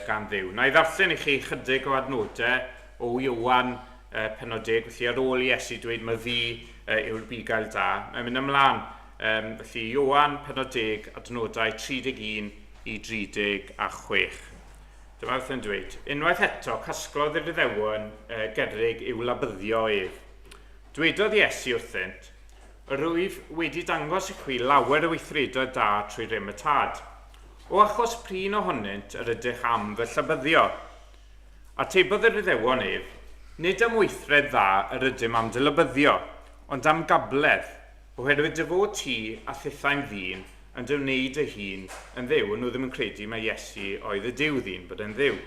gan Dduw. Na i ddarllen i chi chydig o adnodau o Ioan penod 10, felly ar ôl i Iesu dweud mae fi yw'r bugail da, mae'n mynd ymlaen. Felly Ioan penod 10, adnodau 31 i 36. Dyma beth yn dweud. Unwaith eto, casglodd yr Iddewon gerrig i'w labyddio ef. Dwedodd Iesu wrthynt, Yr wyf wedi dangos i chwi lawer o weithredoedd da trwy rym y Tad. O achos prin ohonynt yr ydych am fy llabyddio? Atebodd yr Iddewon ef, Nid am weithred dda yr ydym am dy labyddio, ond am gabledd, oherwydd dy fod ti a thithau'n ddyn yn dy wneud dy hun yn Dduw. O'n nhw ddim yn credu mai Iesu oedd y Duw ddyn, bod e'n Dduw.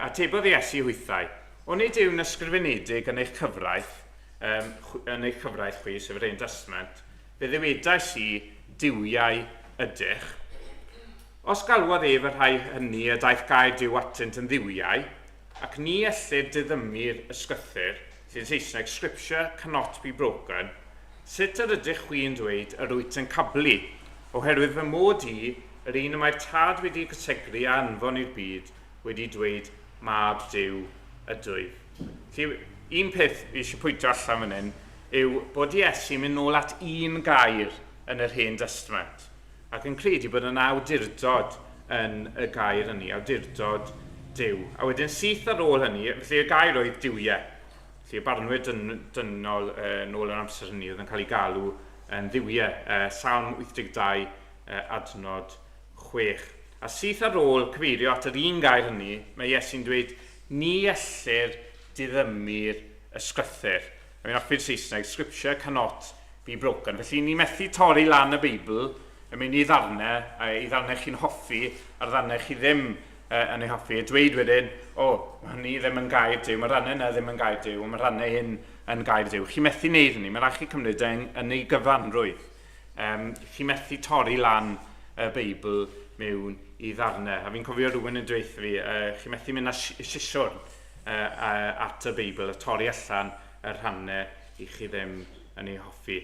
Atebodd Iesu hwythau, Onid yw'n ysgrifenedig yn eich cyfraith, yn eich cyfraith chwi, sef yr Hen Destament, fe ddywedais i, duwiau ydych. Os galwodd ef y rhai hynny y daeth gair Duw atynt yn dduwiau, ac ni ellir diddymu'r ysgrythur, sy'n Saesneg, Scripture cannot be broken, sut yr ydych chwi yn dweud yr wyt yn cablu, oherwydd fy mod i, yr un y mae'r Tad wedi ei gysegru a anfon i'r byd, wedi dweud Mab Duw ydwyf. Felly, un peth fi eisiau pwyntio allan fan hyn yw bod Iesu'n mynd nôl at un gair yn yr Hen Destament ac yn credu bod yna awdurdod yn y gair hynny, awdurdod Duw. A wedyn syth ar ôl hynny, felly y gair oedd duwiau. Felly y barnwyr dyn, dynol nôl yn amser hynny oedd yn cael ei galw yn dduwiau. Salm 82, adnod 6. A syth ar ôl cyfeirio at yr un gair hynny, mae Iesu'n dweud, Ni ellir diddymu'r ysgrythur. I mean, hoffi'r Saesneg, Scripture cannot be broken. Felly, ni methu torri lan y Beibl yn mynd i ddarnau, i ddarnau chi'n hoffi, a'r ddarnau chi ddim yn ei hoffi, a dweud wedyn, o, oh, mae hynny ddim yn gair Duw, mae rhannau yna ddim yn gair Duw, mae rhannau hyn yn gair Duw. Chi methu wneud hynny, mae rhaid chi cymryd yn, yn ei gyfanrwydd. Chi methu torri lan y Beibl mewn i ddarnau. A fi'n cofio rhywun yn dweud fi, chi methu mynd â sisiwrn at y Beibl a torri allan y rhannau i chi ddim yn ei hoffi.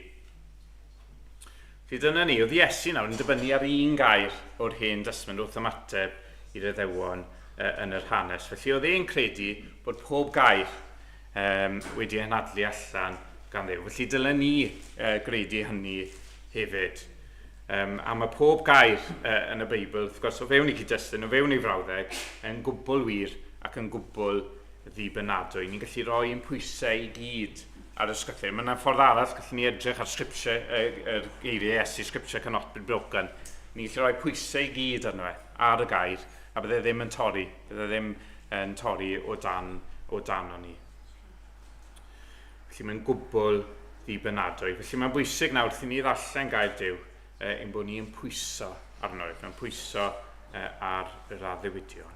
Felly dyna ni, oedd Iesu nawr yn dibynnu ar un gair o'r Hen Destament wrth ymateb i'r Iddewon yn yr hanes. Felly oedd e'n credu bod pob gair wedi anadlu allan gan Dduw. Felly dylen ni gredu hynny hefyd. A mae pob gair yn y Beibl, wrth gwrs, o fewn ei cyd-destun, o fewn ei frawddeg, yn gwbl wir ac yn gwbl ddibynadwy. Ni'n gallu rhoi ein pwysau i gyd ar y sgrythur. Mae yna ffordd arall gallwn ni edrych ar scripture, yr geiriau Iesu, scripture cannot be broken. Ni'n gallu rhoi pwysau i gyd arno fe, ar y gair, a bydde ddim yn torri, bydde ddim yn torri o dan, o dan o'n ni. Felly mae'n gwbl ddibynadwy. Felly mae'n bwysig nawr wrth i ni ddarllen gair Duw, ein bod ni yn pwyso arno ef, yn pwyso ar yr addewidion.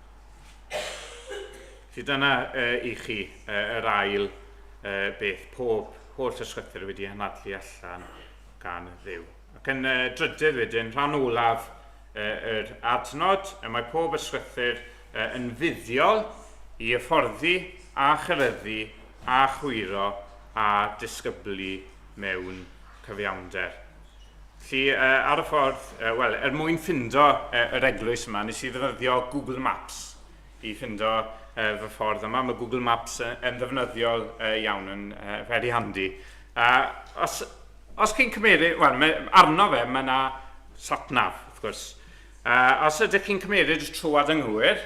Felly dyna i chi yr ail beth, pob holl ysgrythur wedi anadlu allan gan Dduw. Ac yn drydydd wedyn, rhan olaf yr adnod, mae pob ysgrythur yn fuddiol i hyfforddi a cheryddu a chwyro a disgyblu mewn cyfiawnder. Felly, ar y ffordd, wel, er mwyn ffindo yr eglwys yma, nes i ddefnyddio Google Maps i ffindo fy ffordd yma. Mae Google Maps yn ddefnyddiol iawn, yn very handy. Os, os chi'n cymeryd, wel, arno fe, mae yna satnav, wrth gwrs. Os ydych chi'n cymeryd y troad anghywir,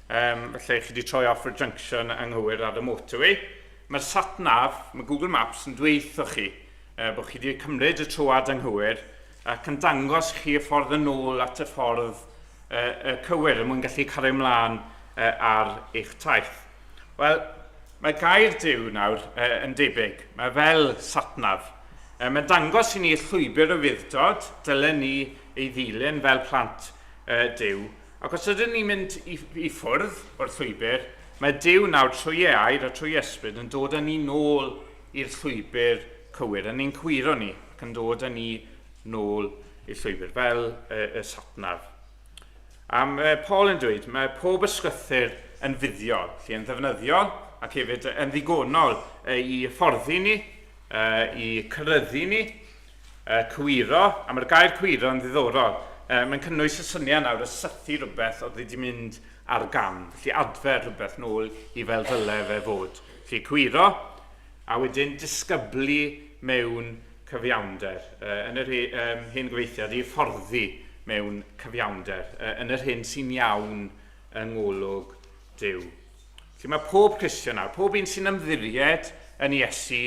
felly chi wedi troi off y junction anghywir ar y motorway, mae'r satnav, mae Google Maps yn dweud chi bod chi wedi cymryd y troad anghywir ac yn dangos chi y ffordd yn ôl at y ffordd uh, cywir er mwyn gallu cario ymlaen ar eich taith. Wel, mae gair Duw nawr yn debyg. Mae fel satnav. Mae'n dangos i ni llwybr o fuddod, dylen ni ei ddilyn fel plant Duw. Ac os ydyn ni'n mynd i, i ffwrdd o'r llwybr, mae Duw nawr trwy ei air a trwy ysbryd yn dod â ni nôl i'r llwybr cywir, yn ein cywiro ni ac yn dod â ni nôl i'r llwybr, fel y, y satnaf. A mae Paul yn dweud, mae pob ysgrythur yn fuddiol, lle yn ddefnyddiol ac hefyd yn ddigonol i hyfforddi ni, i cyryddu ni, Cywiro, a mae'r gair cywiro yn ddiddorol. Mae'n cynnwys y syniad nawr o sythu rhywbeth oedd wedi mynd ar gam, felly adfer rhywbeth nôl i fel ddyle fe fod. Felly cywiro, a wedyn disgyblu mewn cyfiawnder. Yn yr hen gyfeithiad, i hyfforddi mewn cyfiawnder, yn yr hyn sy'n iawn yng ngolwg Duw. Felly mae pob Cristion nawr, pob un sy'n ymddiried yn Iesu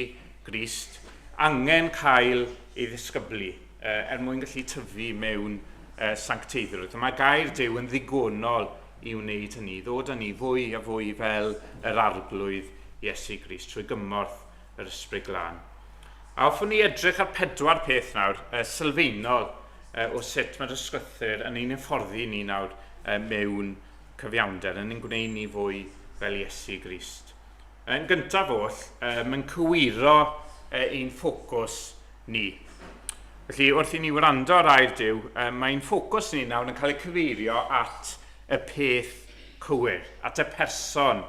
Grist, angen cael ei ddisgyblu er mwyn gallu tyfu mewn sancteiddrwydd. A mae gair Duw yn ddigonol i wneud hynny, i ddod â ni fwy a fwy fel yr Arglwydd Iesu Grist trwy gymorth yr Ysbryd Glân. A hoffwn ni edrych ar pedwar peth nawr sylfaenol o sut mae'r ysgrythur yn ein hyfforddi ni nawr mewn cyfiawnder, yn ein gwneud ni fwy fel Iesu Grist. Yn gyntaf oll, mae'n cywiro ein ffocws ni. Felly, wrth i ni wrando ar air Duw, mae'n ffocws ni nawr yn cael ei cyfeirio at y peth cywir, at y person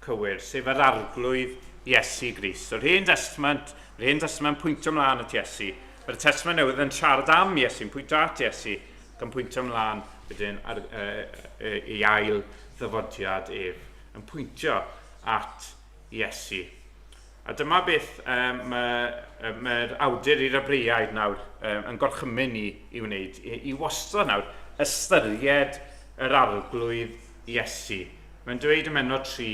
cywir, sef yr Arglwydd Iesu Grist. Yr Hen Testament, yr Hen Testament pwyntio ymlaen at Iesu. Mae'r Testament Newydd yn siarad am Iesu, yn pwyntio at Iesu, ac yn pwyntio ymlaen wedyn ar ei ail ddyfodiad ef, yn pwyntio at Iesu. A dyma beth um, mae'r mae awdur i'r Hebreaid nawr um, yn gorchymyn ni i wneud, i, i wastad nawr ystyried yr arglwydd Iesu. Mae'n dweud ym Mennod 3,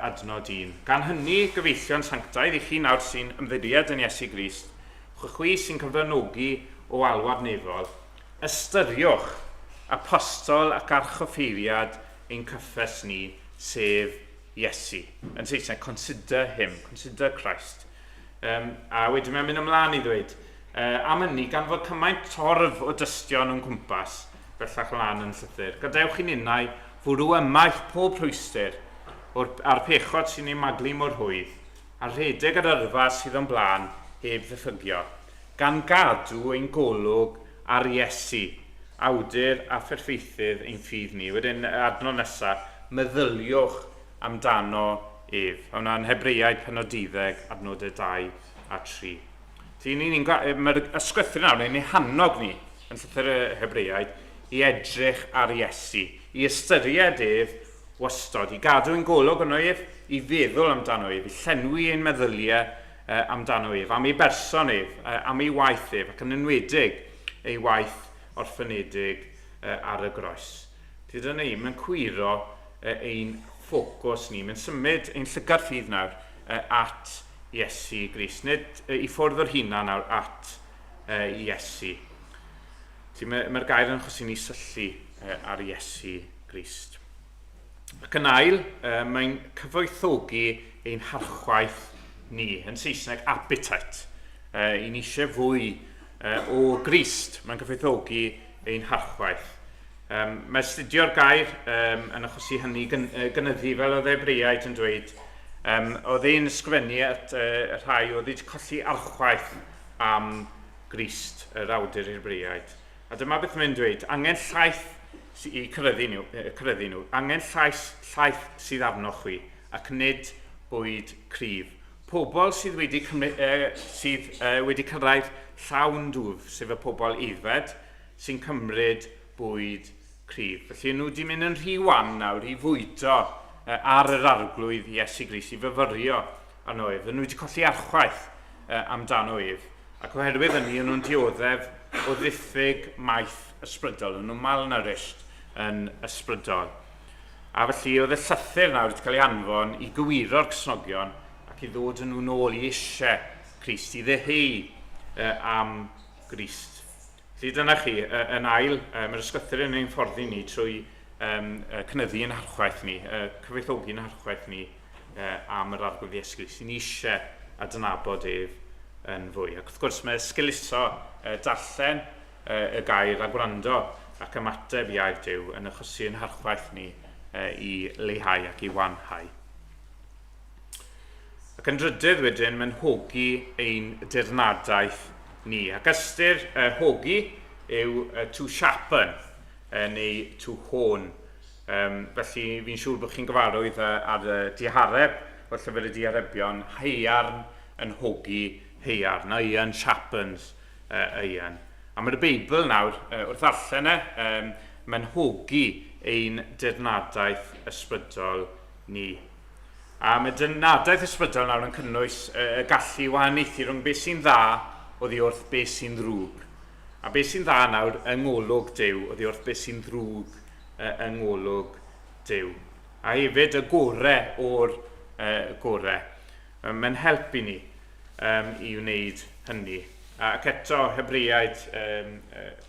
adnod 1, Gan hynny, gyfeillion sanctaidd, i chi nawr sy'n ymddiried yn Iesu Grist, chwi sy'n cyfranogi o alwad nefol, ystyriwch apostol ac archoffeiriad ein cyffes ni, sef Iesu. Yn Saesneg, consider him, consider Christ. Um, a wedyn mae'n mynd ymlaen i ddweud, am hynny, gan fod cymaint torf o dystion o'n cwmpas, bellach lan yn llythyr, gadewch i ninnau fwrw ymaith pob rhwystr o'r, a'r pechod sy'n ei maglu mor rhwydd, a rhedeg yr yrfa sydd o'n blaen heb ddiffygio, gan gadw ein golwg ar Iesu, awdur a pherffeithydd ein ffydd ni. Wedyn, y adnod nesaf, meddyliwch amdano ef. Hwnna'n Hebreaid penod 12, adnodau 2 a 3. Felly, ni'n, mae'r ysgrythur nawr yn ei hannog ni, yn llythyr y Hebreaid, i edrych ar Iesu, i ystyried ef wastod, i gadw ein golwg arno ef, i feddwl amdano ef, i llenwi ein meddyliau amdano ef, am ei berson ef, am ei waith ef, ac yn enwedig ei waith orffenedig ar y groes. Felly dyna ni, mae'n cwyro ein ffocws ni, mae'n symud ein llygad ffydd nawr at Iesu Grist, nid i ffwrdd o'r hunan nawr at Iesu. Felly mae'r mae gair yn achosi ni syllu ar Iesu Grist. Ac yn ail, mae'n cyfoethogi ein harchwaith ni, yn Saesneg appetite. I ni eisiau fwy o Grist, mae'n cyfoethogi ein harchwaith. Mae astudio'r gair yn achosi hynny gynyddu, fel oedd Hebreaid yn dweud. Oedd e'n ysgrifennu at y rhai oedd wedi colli archwaith am Grist, yr awdur Hebreaid. A dyma beth mae'n dweud, angen llaeth i cyrraeddu nhw, cyrraeddu nhw, angen llais, llaeth sydd arnoch chwi, ac nid bwyd cryf. Pobl sydd wedi, sydd, wedi cyrraedd llawn dwf, sef y pobl aeddfed, sy'n cymryd bwyd cryf. Felly nhw wedi mynd yn rhy wan nawr i fwydo ar yr arglwydd Iesu Grist, i fyfyrio arno ef. Nhw wedi colli archwaith amdano ef, ac oherwydd hynny o'n nhw'n dioddef o ddiffyg maeth ysbrydol, o'n nhw'n malnourished yn ysbrydol. A felly oedd y llythyr nawr wedi cael ei anfon i gywiro'r Cristnogion ac i ddod yn nhw'n ôl i eisiau Crist, i ddeheu am Grist. Felly dyna chi, yn ail, mae'r ysgrythur yn ein fforddi ni trwy um, cynyddu yn harchwaith ni, cyfoethogi yn harchwaith ni am yr Arglwydd Iesu Grist. Ni eisiau adnabod ef yn fwy. Ac wrth gwrs mae esgeuluso darllen y gair a gwrando ac ymateb i air Duw yn achosi yn harchwaith ni i leihau ac i wanhau. Ac yn drydydd wedyn, mae'n hogi ein dirnadaeth ni. Ac ystyr hogi yw to sharpen neu to hone. Felly fi'n siŵr bod chi'n gyfarwydd ar y dihareb o'r llyfr y diharebion, haearn yn hogi haearn, iron sharpens iron. A mae'r Beibl nawr, wrth ddarllen e, mae'n hogi ein dirnadaeth ysbrydol ni. A mae dynadaeth ysbrydol nawr yn cynnwys y gallu i wahaniaethu rhwng beth sy'n dda oddi wrth beth sy'n ddrwg. A beth sy'n dda nawr yng ngolwg Duw oddi wrth beth sy'n ddrwg yng ngolwg Duw. A hefyd y gore o'r gore. Mae'n help i ni um, i wneud hynny. Ac eto, Hebreaid um,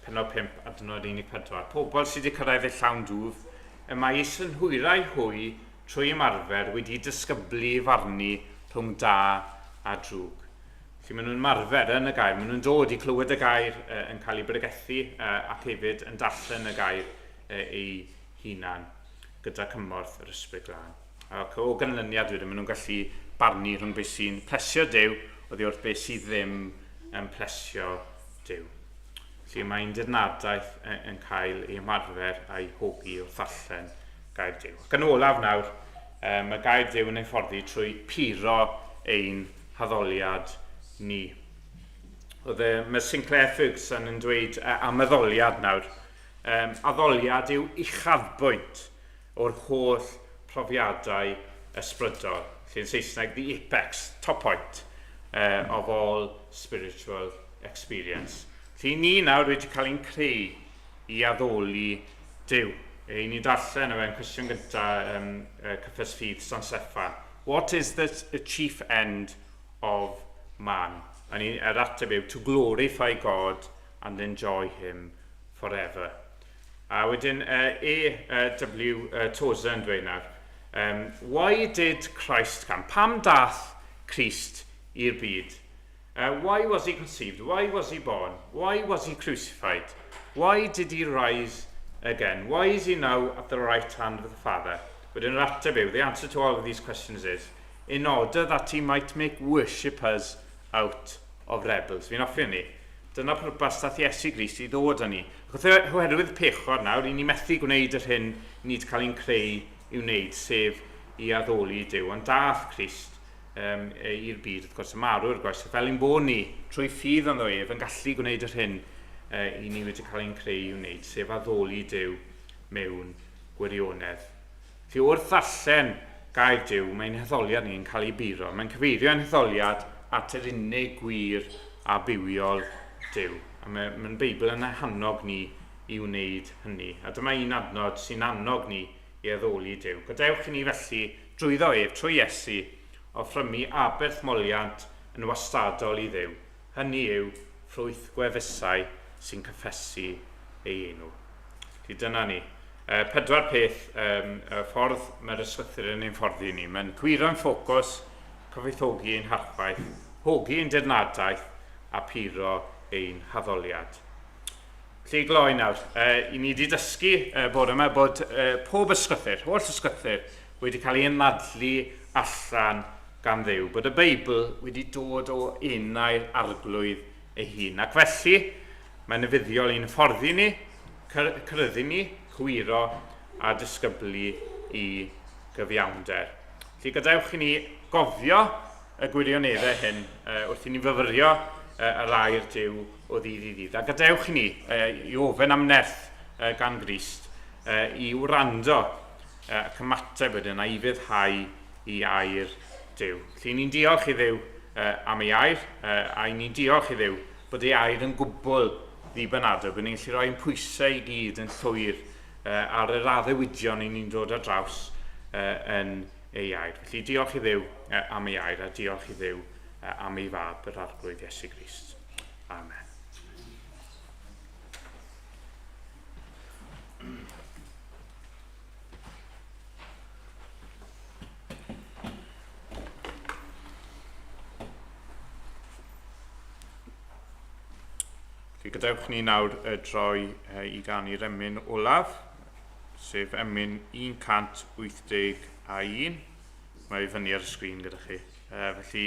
penod 5, adnod 14. Pobl sydd wedi cyrraedd eu llawn dwf, y mae eu synhwyrau hwy trwy ymarfer wedi disgyblu i farnu rhwng da a drwg. Felly maen nhw'n ymarfer yn y gair, maen nhw'n dod i clywed y gair yn cael ei bregethu ac hefyd yn darllen y gair ei hunan gyda cymorth yr Ysbryd Glân. Ac o ganlyniad wedyn maen nhw'n gallu barnu rhwng beth sy'n plesio Duw oddi wrth beth sydd ddim yn plesio Duw. Felly mae'n dirnadaeth yn cael ei ymarfer a'i hogi wrth ddarllen gair Duw. Ac yn olaf nawr, mae gair Duw yn ei fforddi trwy puro ein haddoliad ni. Oedd e, mae Sinclair Ferguson yn dweud am addoliad nawr. Addoliad yw uchafbwynt o'r holl profiadau ysbrydol. Lle yn Saesneg, the apex, top point of all spiritual experience. Felly ni nawr wedi cael ein creu i addoli Duw. I ni darllen o fe'n cwestiwn gyntaf Cyffes Ffydd San Steffan. What is the chief end of man? A ni, yr ateb yw to glorify God and enjoy him forever. A wedyn E. W. Tozer yn dweud nawr, why did Christ come? Pam dath Christ i'r byd? Why was he conceived? Why was he born? Why was he crucified? Why did he rise again? Why is he now at the right hand of the Father? Wedyn yr ateb yw, the answer to all of these questions is, in order that he might make worshippers out of rebels. Fi'n hoffi hynny. Dyna pwrpas dath Iesu Grist i ddod â ni. Ac oherwydd pechod nawr, i ni methu gwneud yr hyn ni wedi cael ein creu i'w wneud, sef i addoli Duw. Ond dath Crist um, i'r byd, wrth gwrs, y marw i'r groes, fel ein bod ni, trwy ffydd ynddo ef, yn gallu gwneud yr hyn i ni wedi cael ein creu i'w wneud, sef addoli Duw mewn gwirionedd. Felly wrth ddarllen gair Duw, mae'n hetholiad ni'n cael ei buro. Mae'n cyfeirio ein hetholiad at yr unig gwir a bywiol Duw. A mae'r mae Beibl yn annog ni i wneud hynny. A dyma un adnod sy'n annog ni i addoli Duw. Gadewch i ni felly drwyddo ef, trwy Iesu, offrymu aberth moliant yn wastadol i Dduw. Hynny yw, ffrwyth gwefusau sy'n cyffesu ei enw. Felly dyna ni. E, pedwar peth, um, y ffordd mae'r ysgrythur yn ein fforddi ni. Mae'n cwyro'n ffocws, cyfoethogi ein harchwaith, hogi ein dirnadaeth a puro ein haddoliad. Felly i gloi nawr, e, i ni wedi dysgu e, bore yma bod e, pob ysgrythur, holl ysgrythur, wedi cael ei anadlu allan gan Dduw, bod y Beibl wedi dod o enau'r Arglwydd ei hun. Ac felly, mae'n fuddiol i'n hyfforddi ni, cyryddu ni, cywiro a disgyblu i gyfiawnder. Felly gadewch i ni gofio y gwirioneddau hyn wrth i ni fyfyrio yr air Duw o ddydd i ddydd. A gadewch i ni i ofyn am nerth gan Grist i wrando ac ymateb wedyn a i fyddhau i air Duw. Felly ni'n diolch i Dduw am ei air, a ni'n diolch i Dduw bod ei air yn gwbl ddibynadwy, bod ni'n gallu rhoi ein pwysau i gyd yn llwyr ar yr addewidion i ni'n dod ar draws yn ei air. Felly diolch i Dduw am ei air a diolch i Dduw am ei fab, yr Arglwydd Iesu Grist. Amen. Felly gadewch ni nawr droi i ganu'r emyn olaf, sef emyn 181. Mae i fyny ar y sgrin gyda chi. Felly,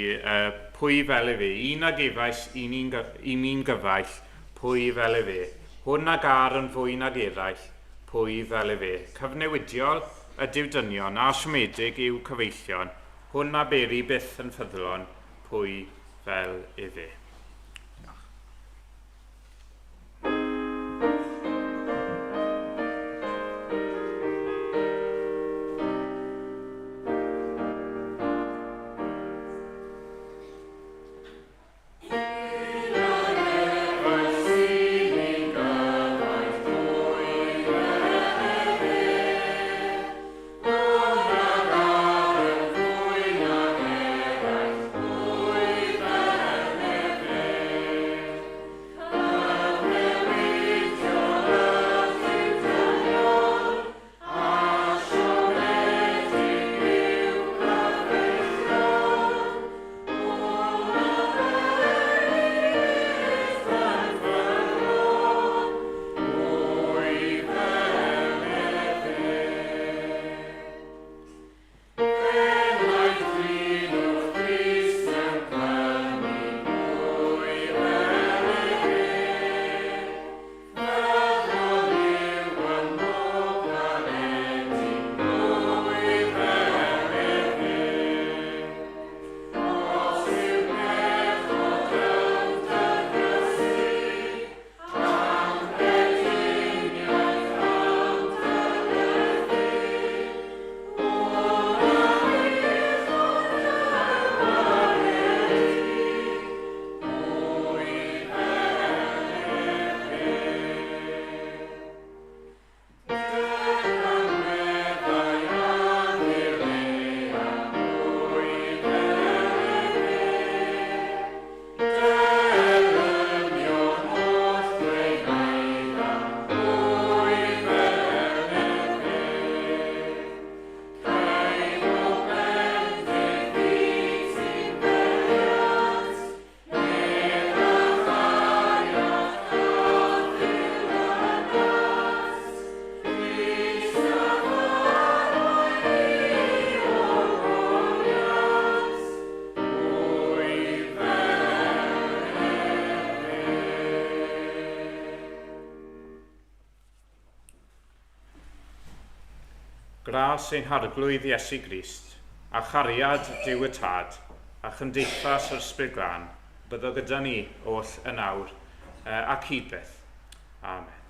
pwy fel efe? Un a gefais un un, i mi'n gyfaill, pwy fel efe? Hwn a gar yn fwy nag eraill, pwy fel efe? Cyfnewidiol ydyw dynion, a siomedig yw cyfeillion, hwn a beri byth yn ffyddlon, pwy fel efe? Diolch. Gras ein Harglwydd Iesu Grist, a chariad Duw y Tad, a chymdeithas yr Ysbryd Glân, byddo gyda ni oll yn awr ac hyd byth. Amen.